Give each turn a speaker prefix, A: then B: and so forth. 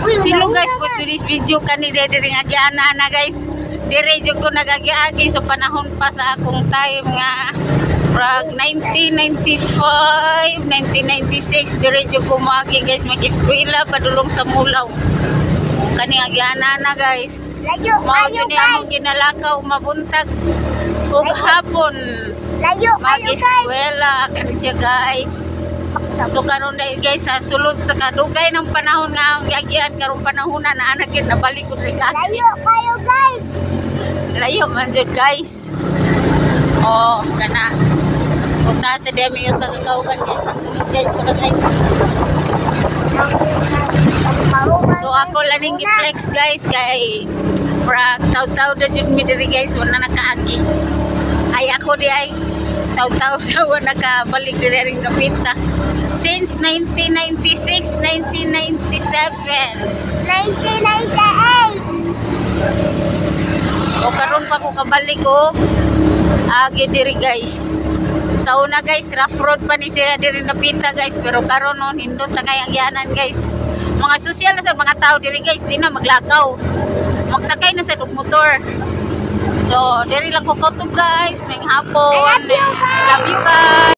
A: Uy,
B: Hello
A: una-una
B: guys, for
A: na.
B: Today's video, kani diri nga agiana na, guys. Dire jud ko nagagiagi sa panahon pa sa akong time nga prag 1995, 1996, dire jud ko moagi, guys, mag-eskwela padulong sa Mulaw. Kani agiana na, guys.
A: Layo
B: Mao
A: kayo,
B: jud ni
A: guys.
B: Among ginalakaw mabuntag ug hapon
A: Layo kayo, guys.
B: mag-eskwela kani siya, guys. So karon dahil, guys, sa sulod sa kadugay ng panahon nga ang giagian, karong panahon na naa na gyud nabalik ko diri kaagi.
A: Layo kayo, guys.
B: Layo man jud, guys. Oh, kana. Punta sa demi sa kakauban, guys. Nagsulod, guys, ko na, guys. So ako lang ning gi-flex, guys, kay prag taw-taw na jud mi diri, guys, wala nakaagi. Ay, ako di ay taw-taw na wala nakabalik diri ring dapita. Since 1996, 1997.
A: 1998.
B: O karon pa ko kabalik og agi diri, guys. Sa una, guys, rough road pa ni sila diri napita, guys, pero karon no nindot na kay agyanan, guys. Mga sosyal na sa mga tao diri, guys, di na maglakaw. Magsakay na sa og motor. So, diri lang ko kutob, guys, maayong hapon.
A: I love you, guys.
B: Love you, guys.